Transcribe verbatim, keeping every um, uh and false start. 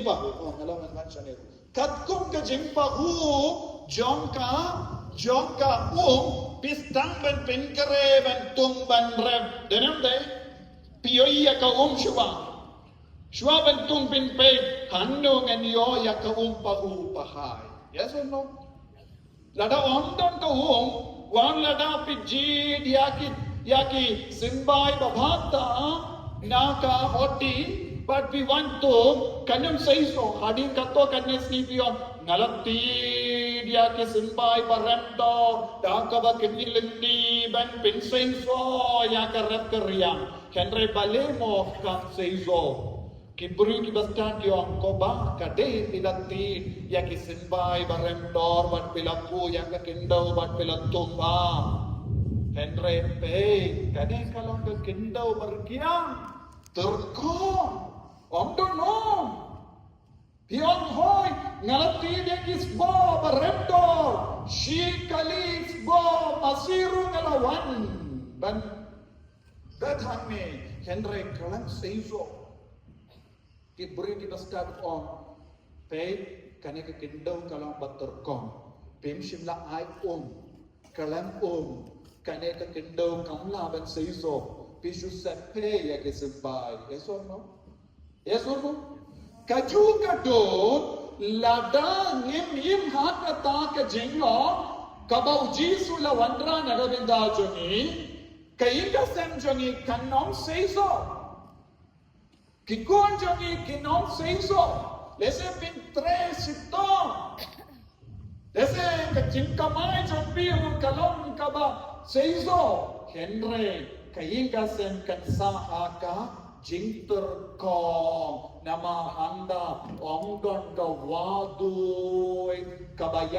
Pahuh, oh, nga la wan wan shane ruh. Katkum ka jingpahuh jong ka, jong ka um, phi sdang ban pynkhreh, ban tung, ban rep. Dei ne em dei? Phi ïoh ïa ka um shuwa. Shuwa ban tung phin peit hangno ngan ïoh ïa ka um pahuh pahai. Yes or no? Lada ym don ka um, wat lada phi jied ïa ki, ïa ki symbai ba bha ta na ka hoti, bad phi wan tung, kan ym seisoh. Hadien kato katne sngi phi ong, nga la tied ïa ki symbai ba rem dor, da kaba kñi lynti ban pynseisoh ïa ka rep ka riang. Hynrei balei mo kam seisoh? Ki briew kiba stad ki ong, ko Bah, ka dei phi la tied ïa ki symbai ba rem dor, bad phi la buh ïa ka khyndew, bad phi la tung, Bah. Hynrei peit, kane ka long ka khyndew ba rkiang, tyrkhong, ym don um. Phi ong, hooid, nga la tied ïa ki sboh ba rem dor, shi kali sboh, masi ruh nga la wan ban bteng hangne, hynrei khlem seisoh. Ki briew kiba stad ong, peit, kane ka khyndew ka long ba tyrkhong. Phim shym la ai um, khlem um, kane ka khyndew kam lah ban seisoh. Phi shu sep phi ïa ki symbai. Yes or no? Yes or no? Kajuh ka don, lada ngim im ha kata ka jinglong kaba U Jisu u la wanrah na ka bynta jong ngi, ka ïing ka sem jong ngi kan ym seisoh. Ki khun jong ngi kin ym seisoh. Lehse phin trei shitom. Lehse ka jingkamai jong phi ruh ka long kaba seisoh. Hynrei ka ïing ka sem kan sah ha ka jingtyrkhong. Namar hangta ym don ka wah duh kaba ïa